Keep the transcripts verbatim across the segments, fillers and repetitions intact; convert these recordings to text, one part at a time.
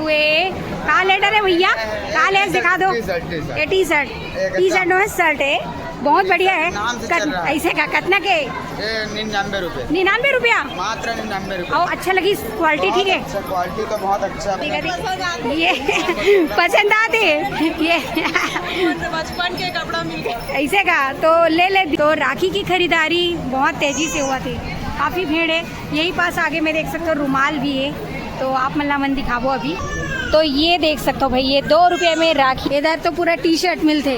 हुए। का लेटर है भैया? का ले, दिखा दो। T-shirt, T-shirt। ये टी शर्ट, एकदम। टी शर्ट में शर्ट है, बहुत बढ़िया है। नाम से चल रहा है। ऐसे का कितना के? ये निन्यानवे रुपये। निन्यानवे रुपया? मात्र निन्यानवे रुपये। और अच्छा लगी क्वालिटी? ठीक है। अच्छा, क्वालिटी तो बहुत अच्छा है। ठीक है, ठीक है। ये पसंद आते हैं ये। बचपन के कपड़ा मिल गया। ऐसे का तो ले ले। तो राखी की खरीदारी बहुत तेजी से हुआ थी, काफी भीड़ है। यही पास आगे में देख सकते हो, रुमाल भी है। तो आप मन ला मन दिखाबो अभी। तो ये देख सकते हो भाई, ये दो रुपये में राखी। इधर तो पूरा टी शर्ट मिलते,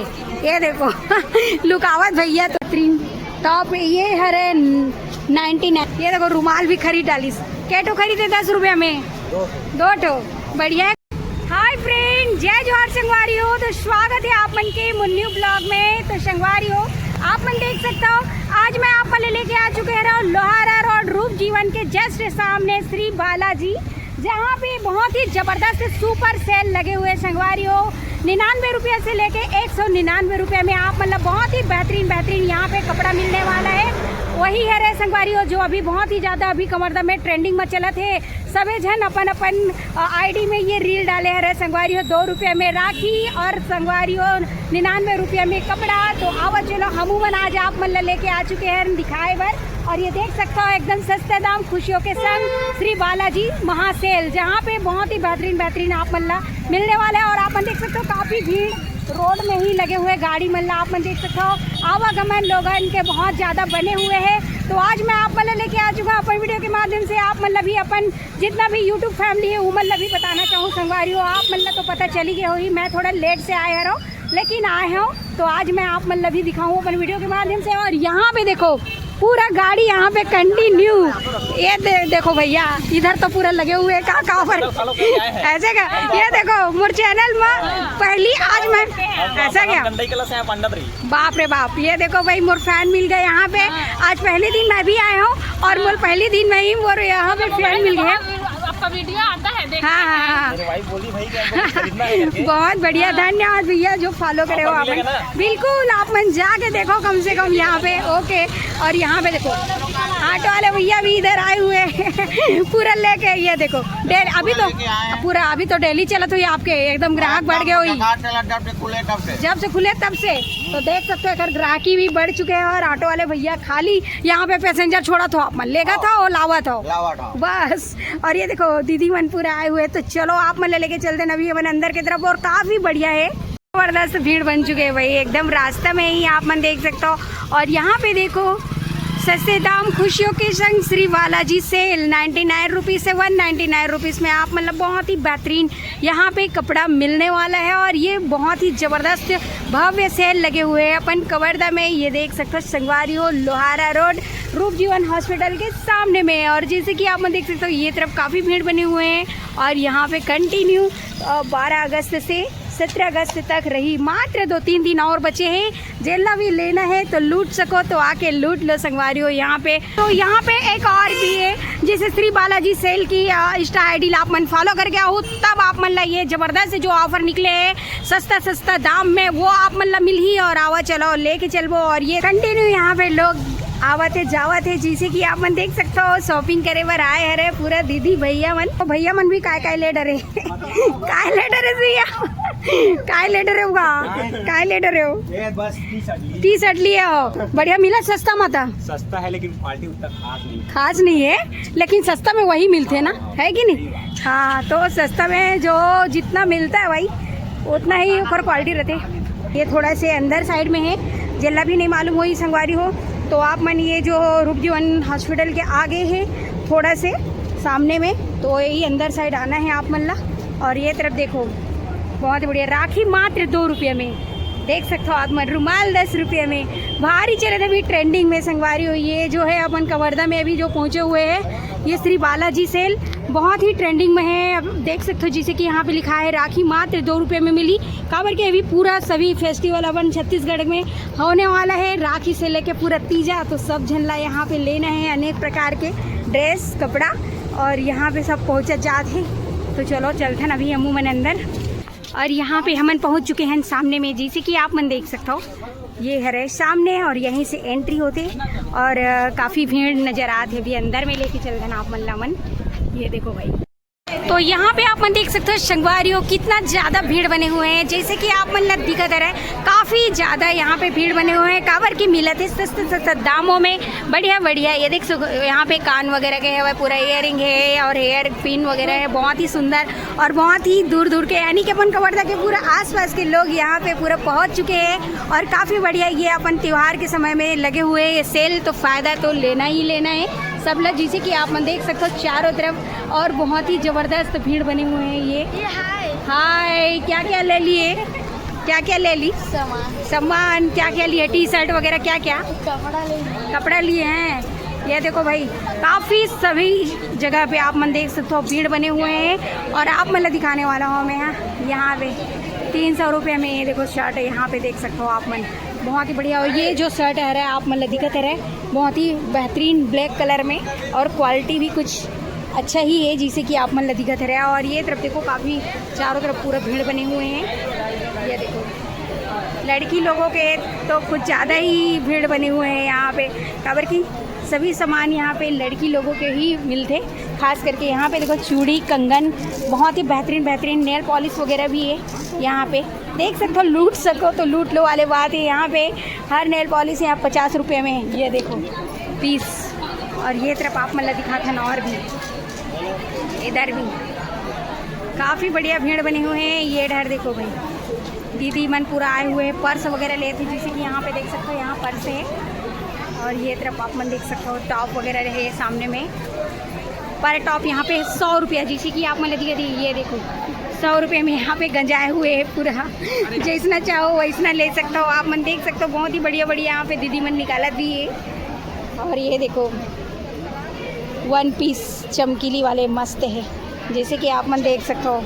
ये देखो। लुकावत भैया तो तीन टॉप, ये हरे नाइन्टी नाइन। ये देखो, रुमाल भी खरीद डालिस। के ठो खरीदे दस रुपया में? दो ठो। बढ़िया है। हाय फ्रेंड, जय जोहार संगवारी हो। तो स्वागत है आप मन के मुन्न्यू ब्लॉग में। तो संगवारी हो, आप मन देख सकता हो, आज मैं आप मन लेके आ चुके हैं लोहारा रोड रूप जीवन के जस्ट सामने श्री बालाजी, जहाँ पे बहुत ही जबरदस्त सुपर सेल लगे हुए हैं संगवारी हो। निन्यानवे रुपये से लेके एक सौ निन्यानवे रुपये में आप मतलब बहुत ही बेहतरीन बेहतरीन यहाँ पे कपड़ा मिलने वाला है। वही है रे संगवारी हो, जो अभी बहुत ही ज्यादा अभी कमरदा में ट्रेंडिंग में चलत है। सबे झन अपन अपन आईडी में ये रील डाले हरे संगवारी हो, दो रुपये में राखी और संगवारी हो निन्यानवे रुपये में कपड़ा। तो आवा चलो, हमू मन आज आप मन ला लेके आ चुके हैं दिखाए बर। और ये देख सकता हो, एकदम सस्ते दाम खुशियों के संग श्री बालाजी महासेल, जहाँ पे बहुत ही बेहतरीन बेहतरीन आप मन ला मिलने वाला है। और आप मन देख सकते हो, काफी भीड़ रोड में ही लगे हुए गाड़ी मन ला आप मन देख सकते हो, आवागमन लोगन के बहुत ज्यादा बने हुए हैं। तो आज मैं आप मन ला लेके आ चुका हूँ अपन वीडियो के माध्यम से, आप मन ला भी अपन जितना भी यूट्यूब फैमिली है, उमन ला भी बताना चाहूँ संगवारी हो, आप मन ला तो पता चली गया होही, मैं थोड़ा लेट से आए हरव, लेकिन आए हव। तो आज मैं आप मन ला भी दिखाऊँ अपन वीडियो के माध्यम से। और यहाँ पे देखो, पूरा गाड़ी यहाँ पे कंटिन्यू, ये दे, देखो भैया, इधर तो पूरा लगे हुए हैं, का का पर ऐसे का। ये देखो, मोर चैनल में पहली आज मैं ऐसा क्या, बाप रे बाप। ये देखो भाई, मोर फैन मिल गए यहाँ पे। आज पहले दिन मैं भी आए हूँ और मोर पहली दिन में ही मोर यहाँ पे फैन मिल गए। आपका वीडियो आता है, देखते हाँ, हाँ, हैं। हाँ। मेरे वाइफ बोली भाई कि हमको कुछ खरीदना है करके। बहुत बढ़िया, हाँ। धन्यवाद भैया जो फॉलो करे हो ऑफर आप। मिलेगा ना? बिल्कुल, आप मन जाके देखो कम से कम यहाँ पे। ओके, और यहाँ पे देखो, ऑटो वाले भैया भी इधर आए हुए हैं। पूरा लेके, ये देखो, डेली अभी तो लेके आए हैं। पूरा अभी तो डेली चलत हुई आपके, एकदम ग्राहक बढ़ गए हुई। जब से खुले तब से। जब से खुले तब से। तो देख सकते हो, अगर ग्राहकी भी बढ़ चुके हैं और ऑटो वाले भैया खाली यहाँ पे पैसेंजर छोड़ा था, आप मन लेगा था और लावा था। लावा था। बस, और ये देखो, दीदी मन पूरा आए हुए हैं। तो चलो, आप मन ले लेके चलते हैं अभी अपन अंदर की तरफ। और काफी बढ़िया है, जबरदस्त भीड़ बन चुके हैं भाई, एकदम रास्ता में ही आप मन देख सकते हो। और यहाँ पे देखो, सस्ते दाम खुशियों के संग Shri Balaji sale, ninety nine rupees से वन नाइन्टी नाइन रुपीज में आप मतलब बहुत ही बेहतरीन यहाँ पे कपड़ा मिलने वाला है। और ये बहुत ही जबरदस्त भव्य सेल लगे हुए हैं अपन कवर्धा में। ये देख सकते हो संगवारी हो, लोहारा रोड रूप जीवन हॉस्पिटल के सामने में। और जैसे कि आप मन देख सकते हो, ये तरफ काफी भीड़ बने हुए हैं और यहाँ पे कंटिन्यू बारह अगस्त से सत्रह अगस्त तक रही, मात्र दो तीन दिन और बचे हैं। जेला भी लेना है तो लूट सको, तो आके लूट लो संगवारी हो यहाँ पे। तो यहाँ पे एक और भी है, जैसे श्री बालाजी सेल की इंस्टा आईडी ला आप मन फॉलो करके आओ, तब आप मन ला ये जबरदस्त जो ऑफर निकले हैं सस्ता सस्ता दाम में, वो आप मन ला मिलही। और आवा चलो, लेके चलबो। और ये कंटिन्यू यहाँ पे लोग आवत है, जावत है, जैसे कि आप मन देख सकते हो, शॉपिंग करे बर आए हरे पूरा दीदी भैया मन। तो भैया मन भी काय काय ले डरे, काय ले डरे भैया, काय ले डरे होगा, काय ले डरे हो? ये बस टी शर्ट लिए। टी शर्ट लिए हो, बढ़िया मिला सस्ता में था। सस्ता है लेकिन क्वालिटी उतना खास नहीं। खास नहीं है, लेकिन सस्ता में वही मिलते हैं ना, है कि नहीं? हाँ, तो सस्ता में जो जितना मिलता है भाई, उतना ही ऊपर क्वालिटी रहते। ये थोड़ा से अंदर साइड में है, जेला भी नहीं मालूम होही संगवारी हो, तो आप मन ये जो रूप जीवन हॉस्पिटल के आगे है, थोड़ा से सामने में, तो यही अंदर साइड आना है आप मन ला। और ये तरफ देखो, बहुत बढ़िया राखी, मात्र दो रुपये में। देख सकते हो आप मन, रुमाल दस रुपये में, भारी चलत है अभी ट्रेंडिंग में संगवारी हो। ये जो है अपन कवर्धा में अभी जो पहुँचे हुए हैं, ये श्री बालाजी सेल बहुत ही ट्रेंडिंग में है। अब देख सकते हो, जैसे कि यहाँ पे लिखा है, राखी मात्र दो रुपये में मिली। काबर के अभी पूरा सभी फेस्टिवल अपन छत्तीसगढ़ में होने वाला है, राखी से लेके पूरा तीजा, तो सब झन ला यहाँ पे लेना है अनेक प्रकार के ड्रेस, कपड़ा, और यहाँ पे सब पहुँचा जात है। तो चलो चलथन अभी हमू मन अंदर। और यहाँ पे हमन पहुँच चुके हैं सामने में, जैसे कि आप मन देख सकते हो, ये हरे सामने और यहीं से एंट्री होते। और अ, काफी भीड़ नजर आत है अभी अंदर में, लेके चलथन आप मन ला मन। ये देखो भाई, तो यहाँ पे आप मन देख सकते हो संगवारी हो, कितना ज्यादा भीड़ बने हुए हैं। जैसे कि आप मन ला दिखत रहे, काफी ज्यादा यहाँ पे भीड़ बने हुए हैं, काबर की मिलत हे सस्ते सस्ते दामों में बढ़िया बढ़िया। ये देख सको, यहाँ पे कान वगैरह के हवय, पूरा इयररिंग है और हेयर पिन वगैरह है, बहुत ही सुंदर और बहुत ही दूर दूर के, यानी कि अपन कवर्धा के पूरा आसपास के लोग यहाँ पे पूरा पहुँच चुके हैं। और काफी बढ़िया, ये अपन त्योहार के समय में लगे हुए ये सेल, तो फायदा तो लेना ही लेना है सब लोग। जैसे कि आप मन देख सकते हो चारों तरफ, और बहुत ही जबरदस्त भीड़ बने हुए हैं ये। ये हाय। हाय, क्या क्या ले लिए? क्या क्या ले ली? सामान। सामान क्या क्या लिए? टी शर्ट वगैरह क्या क्या? कपड़ा ले लिए। कपड़ा लिए हैं। ये देखो भाई, काफी सभी जगह पे आप मन देख सकते हो भीड़ बने हुए हैं। और आप मन ला दिखाने वाला हूँ मैं यहाँ, यहाँ पे तीन सौ रुपये में ये देखो शर्ट है, यहाँ पे देख सकते हो आप मन, बहुत ही बढ़िया। और ये जो शर्ट है आप मन ला दिखत है, बहुत ही बेहतरीन ब्लैक कलर में, और क्वालिटी भी कुछ अच्छा ही है, जैसे कि आप मन ला दिखत है। और ये तरफ देखो, काफी चारों तरफ पूरा भीड़ बने हुए हैं। ये देखो, लड़की लोगों के तो कुछ ज्यादा ही भीड़ बने हुए हैं यहाँ पे, काबर की सभी सामान यहाँ पे लड़की लोगों के ही मिलते। खास करके यहाँ पे देखो, चूड़ी, कंगन, बहुत ही बेहतरीन बेहतरीन नेल पॉलिश वगैरह भी है यहाँ पे। देख सकते हो, लूट सको तो लूट लो वाले बात है। यहाँ पे हर नेल पॉलिश यहाँ पचास रुपये में है। ये देखो पीस। और ये तरफ आप मन ला दिखाथन और भी, इधर भी काफी बढ़िया भीड़ बने हुए हैं। ये डहर देखो भाई, दीदी मन पूरा आए हुए हैं, पर्स वगैरह लेते, जैसे कि यहाँ पे देख सकते हो, यहाँ पर्स है। और ये तरफ आप मन देख सकते हो, टॉप वगैरह रहे सामने में। पर टॉप यहाँ पे सौ रुपया, जैसे कि आप मन ला दिखा दी। ये देखो, सौ रुपये में यहाँ पे गंजाए हुए है पूरा। जैसना चाहो वैसना ले सकते हो आप मन, देख सकते हो, बहुत ही बढ़िया बढ़िया यहाँ पे दीदी मन निकालत भी है। और ये देखो, वन पीस चमकीली वाले मस्त है, जैसे कि आप मन देख सकते हो।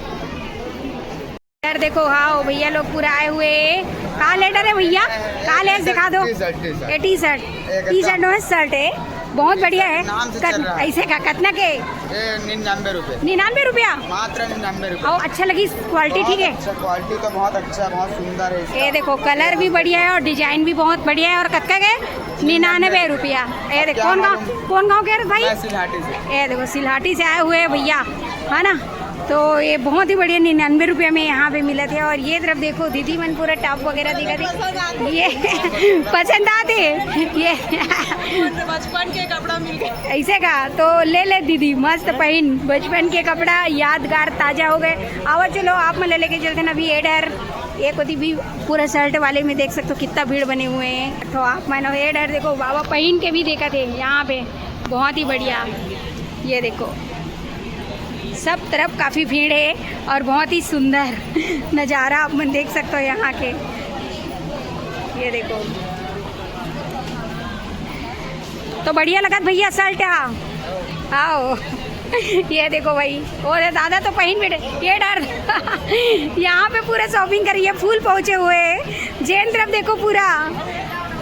यार देखो, हाँ, वो भैया लोग पूरा आए हुए हैं। का ले डहर है भैया? का ले, दिखा दो। T shirt, T shirt. ये टी शर्ट एकदम। टी शर्ट नो, शर्ट है, बहुत बढ़िया है। नाम से कत-, चल रहा है। ऐसे का, कतना के? ये निन्यानवे रुपये। निन्यानवे रुपया? मात्र निन्यानवे रुपये। और अच्छा लगी क्वालिटी, ठीक है? अच्छा, क्वालिटी तो बहुत अच्छा, बहुत सुंदर है इसका। ये देखो, कलर भी बढ़िया है और डिजाइन भी बहुत बढ़िया है। और कतका के? निन्यानवे रुपया। ये देखो, क्या कौन गाँव, मालूम? कौन गाँव के भाई? मैं सिलहाटी से। ये देखो, सिलहाटी से आए हुए हैं भैया, है ना? तो ये बहुत ही बढ़िया, निन्यानवे रुपये में यहाँ पे मिलत है। और ये तरफ देखो, दीदी मन पूरा टॉप वगैरह दिखा दी। ये पसंद आते हैं ये। बचपन के कपड़ा मिल गए। ऐसे का तो ले ले दीदी, मस्त पहिन, बचपन के कपड़ा यादगार ताजा हो गए। आवा चलो, आप मन ला लेके चलते हैं अभी ये डहर। ये कोती भी पूरा शर्ट वाले में देख सकते हो कितना भीड़ बने हुए हैं। तो आप मन ये डहर देखो, बाबा पहिन के भी देखा थे यहाँ पे, बहुत ही बढ़िया। ये देखो, सब तरफ काफी भीड़ है और बहुत ही सुंदर नजारा आप मन देख सकते हो यहाँ के। ये देखो, तो बढ़िया लगत भैया शर्ट, हाँ, आओ। ये देखो भाई, वो दादा तो पहिन बैठे, ये डहर। यहाँ पे पूरा शॉपिंग करिए, फूल पहुंचे हुए हैं। जेन तरफ देखो पूरा,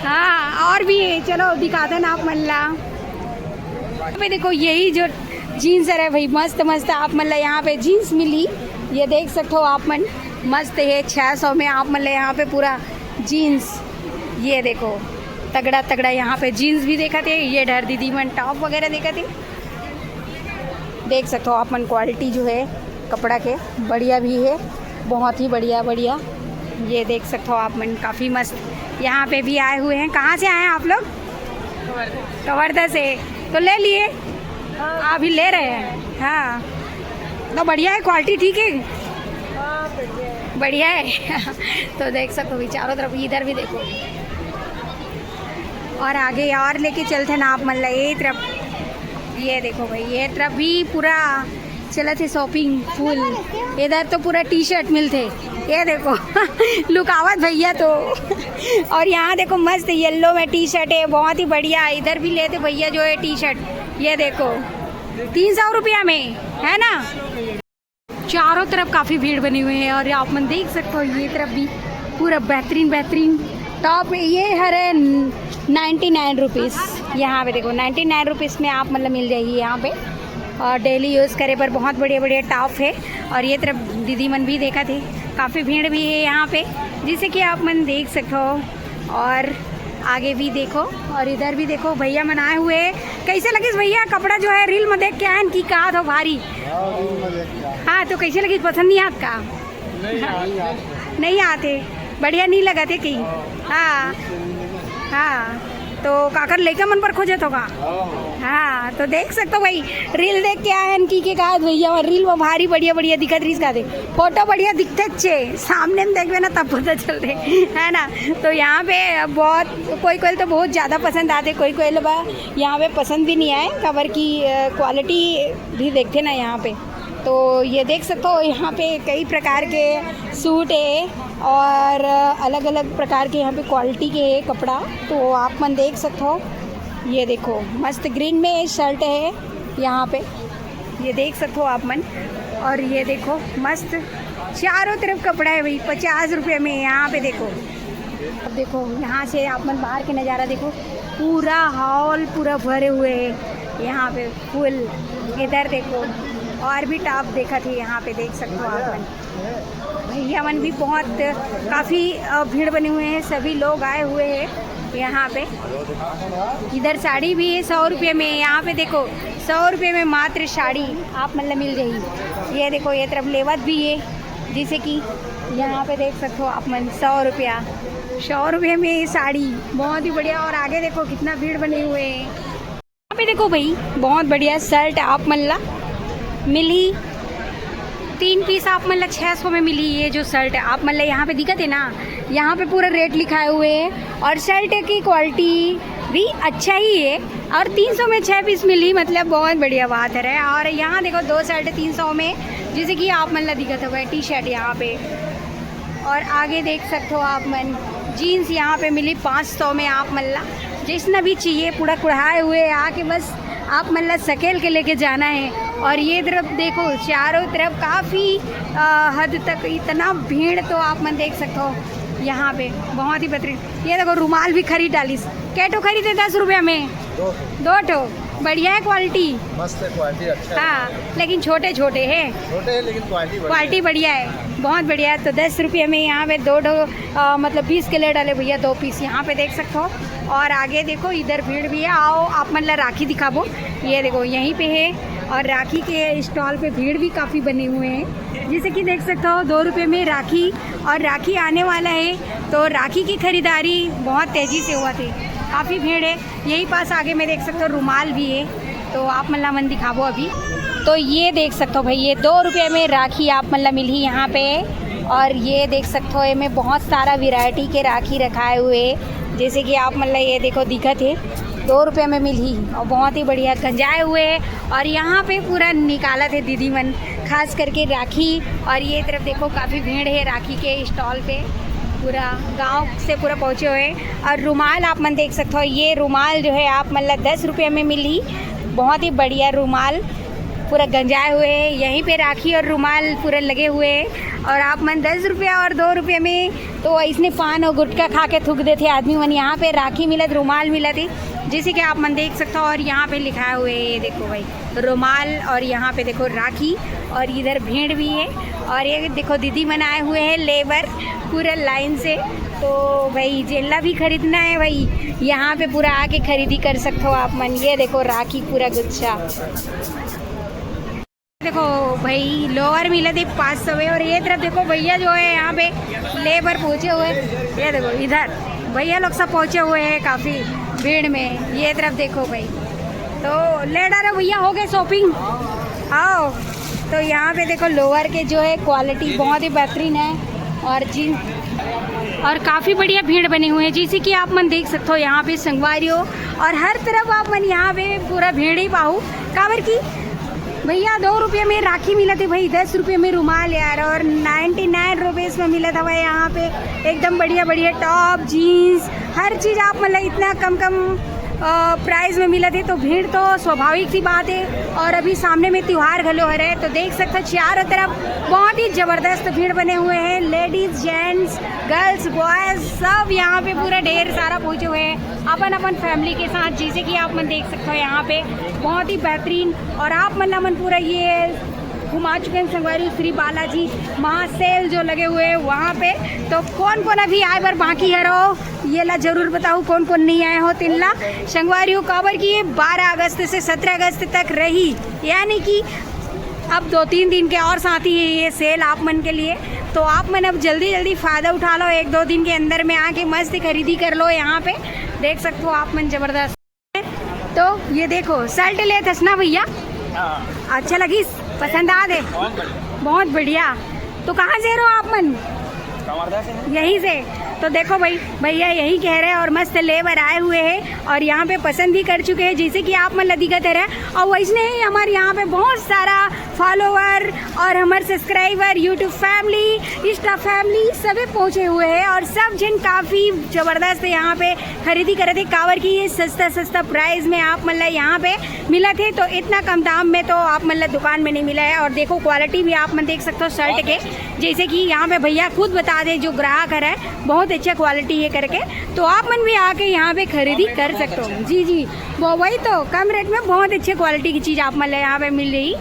हाँ, और भी है। चलो दिखा देना आप मन ला। यहाँ पे देखो, यही जो जीन्स है भाई, मस्त मस्त आप मन ला यहाँ पे जीन्स मिली। ये देख सकते हो आप मन, मस्त है, छः सौ में आप मन ला यहाँ पे पूरा जीन्स। ये देखो, तगड़ा तगड़ा यहाँ पे जीन्स भी देखा थे। ये डहर दीदी मन टॉप वगैरह देखा थे, देख सकते हो आप मन, क्वालिटी जो है कपड़ा के बढ़िया भी है, बहुत ही बढ़िया बढ़िया। ये देख सकते हो आप मन, काफ़ी मस्त यहाँ पे भी आए हुए हैं। कहाँ से आए हैं आप लोग? कवर्धा से। तो ले लिए, अभी ले रहे हैं। हाँ, तो बढ़िया है, क्वालिटी ठीक है, बढ़िया है। तो देख सकते हो भी चारों तरफ, इधर भी देखो, और आगे और लेके चलते ना आप मन ला ये तरफ। ये देखो भाई, ये तरफ भी पूरा चलत है शॉपिंग फुल। इधर तो पूरा टी शर्ट मिलते, ये देखो। लुकावत भैया तो। और यहाँ देखो, मस्त येलो में टी शर्ट है, बहुत ही बढ़िया। इधर भी लेते भैया जो है टी शर्ट, ये देखो, तीन सौ रुपया में, है ना? चारों तरफ काफ़ी भीड़ बनी हुई है और आप मन देख सकते हो, ये तरफ भी पूरा बेहतरीन बेहतरीन टॉप। ये हरे नाइन्टी नाइन रुपीज़। यहाँ पे देखो, नाइन्टी नाइन रुपीज़ में आप मतलब मिल जाएगी यहाँ पे। और डेली यूज़ करे पर बहुत बढ़िया बढ़िया टॉप है। और ये तरफ दीदी मन भी देखा थे, काफ़ी भीड़ भी है यहाँ पे, जैसे कि आप मन देख सकते हो। और आगे भी देखो और इधर भी देखो, भैया मन आए हुए हैं। कैसे लगिस भैया कपड़ा जो है, reel में देख के आयन कि का तो भारी? हाँ, तो कैसे लगिस, पसंद नहीं आपका? नहीं आते। बढ़िया नहीं लगा थे कहीं। हाँ, हाँ। तो काकर लइका मन पर खोजत होगा। हाँ, तो देख सकते हो भाई, reel देख के आए हैं कि के कहा भैया, reel में भारी बढ़िया बढ़िया दिखत रहिस का दे, फोटो बढ़िया दिखते चे, सामने में देखबे ना तब पता चलते, है ना। तो यहाँ पे बहुत, कोई कोई तो बहुत ज़्यादा पसंद आते, कोई कोई लोग यहाँ पे पसंद भी नहीं आए, काबर की क्वालिटी भी देखते ना यहाँ पे। तो ये देख सकते हो, यहाँ पे कई प्रकार के सूट है और अलग अलग प्रकार के यहाँ पे क्वालिटी के है कपड़ा। तो आप मन देख सकते हो, ये देखो मस्त ग्रीन में शर्ट है यहाँ पे, ये देख सकते हो आप मन। और ये देखो मस्त चारों तरफ कपड़ा है भाई, पचास रुपये में। यहाँ पे देखो, अब देखो यहाँ से आप मन बाहर के नज़ारा देखो, पूरा हॉल पूरा भरे हुए है यहाँ पे फुल। इधर देखो और भी टॉप देखा थे यहाँ पे, देख सकते हो आप मन। भैया मन भी बहुत, काफ़ी भीड़ बने हुए हैं, सभी लोग आए हुए हैं यहाँ पे। इधर साड़ी भी है सौ रुपये में, यहाँ पे देखो सौ रुपये में मात्र साड़ी आप मतलब मिल जाएगी। ये देखो ये तरफ लेवत भी है, जैसे कि यहाँ पे देख सकते हो आप मन, सौ रुपया, सौ रुपये में ये साड़ी बहुत ही बढ़िया। और आगे देखो कितना भीड़ बने हुए हैं। यहाँ पे देखो भाई, बहुत बढ़िया शर्ट आप मन ला मिली, तीन पीस आप मन ला छः सौ में मिली। ये जो शर्ट आप मन ला यहाँ पे दिखत है ना, यहाँ पे पूरा रेट लिखाए हुए है और शर्ट की क्वालिटी भी अच्छा ही है। और तीन सौ में छः पीस मिली, मतलब बहुत बढ़िया बात है। और यहाँ देखो दो शर्ट तीन सौ में, जैसे कि आप मन ला दिखत होगा टी शर्ट यहाँ पे। और आगे देख सकते हो आप मन, जीन्स यहाँ पे मिली पाँच सौ में आप मन ला, जैसना भी चाहिए, पूरा कुढ़ाए हुए आके बस आप मन ला सकेल के लेके जाना है। और ये तरफ देखो, चारों तरफ काफ़ी हद तक इतना भीड़, तो आप मन देख सकते हो यहाँ पे बहुत ही बेहतरीन। ये देखो रुमाल भी खरीद डालिस, कै ठो खरीदे दस रुपया में? दो ठो। दो ठो। बढ़िया है क्वालिटी। मस्त है, क्वालिटी अच्छा है। हाँ, लेकिन छोटे छोटे हैं। छोटे हैं लेकिन क्वालिटी बढ़िया क्वालिटी है। बढ़िया है, बहुत बढ़िया है। तो दस रुपये में यहाँ पे दो ठो, अ, मतलब बीस के ले डाले भैया, दो पीस यहाँ पे देख सकते हो। और आगे देखो इधर भीड़ भी है, आओ आप मन ला राखी दिखाबो। ये देखो यहीं पे है और राखी के स्टॉल पे भीड़ भी काफ़ी बने हुए हैं। जैसे कि देख सकते हो दो रुपये में राखी, और राखी आने वाला है तो राखी की खरीदारी बहुत तेज़ी से हुआ थी, काफ़ी भीड़ है। यही पास आगे में देख सकते हो रुमाल भी है, तो आप मन ला मन दिखाबो अभी। तो ये देख सकते हो भाई, ये दो रुपये में राखी आप मन ला मिलही यहाँ पे। और ये देख सकते हो, एमे बहुत सारा वैरायटी के राखी रखाए हुए है, जैसे कि आप मन ला ये देखो दिखत है, दो रुपये में मिलही और बहुत ही बढ़िया गंजाए हुए है। और यहाँ पे पूरा निकालत है दीदी मन, खास करके राखी। और ये तरफ देखो काफ़ी भीड़ है राखी के स्टॉल पे, पूरा गांव से पूरा पहुँचे हुए हैं। और रुमाल आप मन देख सकते हो, ये रुमाल जो है आप मन ला दस रुपये में मिलही, बहुत ही बढ़िया रुमाल पूरा गंजाए हुए है। यहीं पे राखी और रुमाल पूरा लगे हुए हैं। और आप मन दस रुपया और दो रुपये में तो इसने पान और गुटखा खा के थूक देते आदमी मन। यहाँ पे राखी मिलत, रुमाल मिलत है, जैसे कि आप मन देख सकते हो। और यहाँ पे लिखाए हुए है, ये देखो भाई, रुमाल, और यहाँ पे देखो राखी, और इधर भीड़ भी है। और ये देखो दीदी मन आए हुए हैं, लेबर, पूरा लाइन से। तो भाई जेला भी खरीदना है भाई, यहाँ पे पूरा आके खरीदी कर सकते हो आप मन। ये देखो राखी पूरा गुच्छा। देखो भाई लोअर मिलत है पाँच सौ में। और ये तरफ देखो भैया जो है यहाँ पे लेबर पहुँचे हुए हैं। ये देखो इधर भैया लोग सब पहुँचे हुए हैं काफ़ी भीड़ में। ये तरफ देखो भाई, तो ले डालो भैया, हो गए शॉपिंग, आओ। तो यहाँ पे देखो लोअर के जो है क्वालिटी बहुत ही बेहतरीन है। और जींस, और काफ़ी बढ़िया भीड़ बने हुए हैं, जैसे कि आप मन देख सकते हो यहाँ पे संगवारी हो। और हर तरफ आप मन यहाँ पे पूरा भीड़ ही पाहू, काबर की भैया दो रुपये में राखी मिलत है भाई, दस रुपये में रुमाल यार, और नाइन्टी नाइन रुपीज़ में मिलत हवा यहाँ पे एकदम बढ़िया बढ़िया टॉप, जीन्स, हर चीज़ आप मतलब इतना कम कम प्राइस में मिलत है, तो भीड़ तो स्वाभाविक सी बात है। और अभी सामने में त्यौहार घलो हरे, तो देख सकते हो चारों तरफ बहुत ही ज़बरदस्त भीड़ बने हुए हैं। लेडीज, जेंट्स, गर्ल्स, बॉयज़ सब यहाँ पे पूरा ढेर सारा पहुँचे हुए हैं अपन अपन फैमिली के साथ, जैसे कि आप मन देख सकते हो यहाँ पे बहुत ही बेहतरीन। और आप मन ला मन पूरा ये हम आ चुके हैं संगवारी श्री बालाजी महासेल जो लगे हुए हैं वहाँ पे। तो कौन कौन अभी आए बर बाकी हरो, ये ला जरूर बताओ, कौन कौन नहीं आए हो तेन ला। संगवारी हो, काबर कि ये बारह अगस्त से सत्रह अगस्त तक रही, यानी कि अब दो तीन दिन के और साथ ही ये सेल आप मन के लिए। तो आप मन अब जल्दी जल्दी फायदा उठा लो, एक दो दिन के अंदर में आके मस्त खरीदी कर लो। यहाँ पे देख सकते हो आप मन, जबरदस्त। तो ये देखो, शर्ट लेथस ना भैया, हाँ। अच्छा लगिस? पसंद आ दे? बहुत बढ़िया। बहुत बढ़िया। तो कहाँ से रहो आप मन? कवर्धा से हैं। यहीं से। तो देखो भाई, भैया यही कह रहे हैं और मस्त ले बर आए हुए हैं और यहाँ पे पसंद भी कर चुके हैं, जैसे कि आप मन ला दिखत है। और वैसने ही हमारे यहाँ पे बहुत सारा फॉलोअर और हमारे subscriber, YouTube family, Insta family सभी पहुँचे हुए हैं और सब जन काफ़ी जबरदस्त यहाँ पे खरीदी करे थे, काबर कि ये सस्ता सस्ता प्राइस में आप मन ला यहाँ पे मिलत हे। तो इतना कम दाम में तो आप मन ला दुकान में नहीं मिला है। और देखो, क्वालिटी भी आप मन देख सकते हो शर्ट के, जैसे कि यहाँ पे भैया खुद बता दे, जो ग्राहक है, बहुत अच्छा क्वालिटी है करके। तो आप मन भी आके यहाँ पे खरीदी कर सकते हो। जी जी, वो वही तो, कम रेट में बहुत अच्छे क्वालिटी की चीज़ आप मन ला यहाँ पे मिल रही।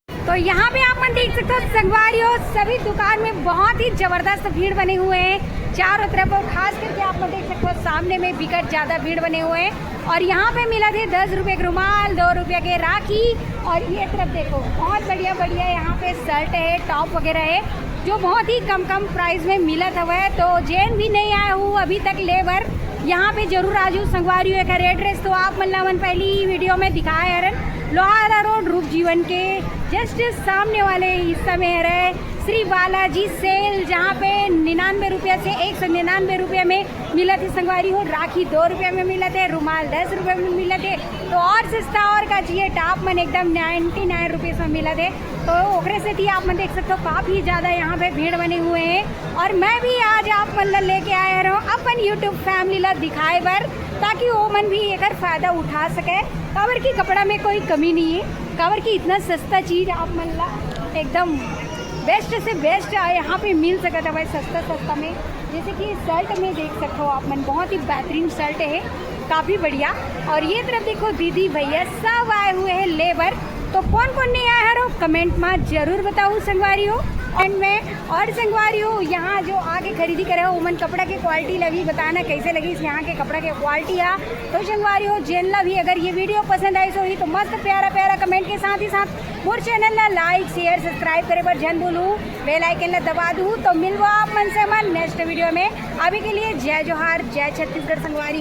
तो यहाँ पे आप मन देख सकते हो संगवारी हो, सभी दुकान में बहुत ही जबरदस्त भीड़ बने हुए हैं चारों तरफ, और खास करके आप मन देख सकते हो सामने में बिकट ज्यादा भीड़ बने हुए हैं। और यहाँ पे मिलत हे दस रुपये के रुमाल, दो रुपये के राखी। और ये तरफ देखो, बहुत बढ़िया बढ़िया यहाँ पे शर्ट है, टॉप वगैरह है, जो बहुत ही कम कम प्राइस में मिलत हवय। तो जेन भी नहीं आए हो अभी तक ले बर, यहाँ पे जरूर आ जाओ संगवारी हो। एकर एड्रेस तो आप मन ला हमन पहली ही वीडियो में दिखाए हरन, लोहारा रोड रूप जीवन के जस्ट सामने वाले हिस्सा में हरे श्री बालाजी सेल, जहाँ पे निन्यानवे रुपया से एक सौ निन्यानवे रुपया में मिलत हे संगवारी हो। राखी दो रुपया में मिलत हे, रुमाल दस रुपया में मिलत हे। तो और सस्ता और का चाहिए, टॉप मन एकदम नाइन्टी नाइन रुपीज में मिलत हे। तो ओकरे सेती आप मन देख सकते हो, काफी ज्यादा यहाँ पे भीड़ बने हुए हैं। और मैं भी आज आप मन ला लेके आए रहूँ अपन YouTube फैमिली ला दिखाए बर, ताकि वो मन भी एकर फायदा उठा सके। काबर की कपड़ा में कोई कमी नहीं है, काबर की इतना सस्ता चीज आप मन ला एकदम बेस्ट से बेस्ट यहाँ पे मिल सकता है भाई, सस्ता सस्ता में। जैसे कि शर्ट में देख सकते हो आप मन, बहुत ही बेहतरीन शर्ट है, काफी बढ़िया। और ये तरफ देखो, दीदी भैया सब आए हुए हैं ले बर। तो कौन कौन नहीं आया है, कमेंट में जरूर बताओ संगवारी हो। एंड में और संगवारी हो, यहाँ जो आके खरीदी करे हो, उमन कपड़ा के क्वालिटी ला भी बताना, कैसे लगिस यहाँ के कपड़ा के क्वालिटी है। तो संगवारी हो, जेन ला भी अगर ये वीडियो पसंद आइस होही तो मस्त प्यारा प्यारा कमेंट के साथ ही साथ मोर चैनल ला लाइक, शेयर, सब्सक्राइब करे बर झन भूलू, बेल आइकन ला दबा दू। तो मिलबो आप मन से हमन नेक्स्ट वीडियो में। अभी के लिए जय जोहार, जय छत्तीसगढ़ संगवारी।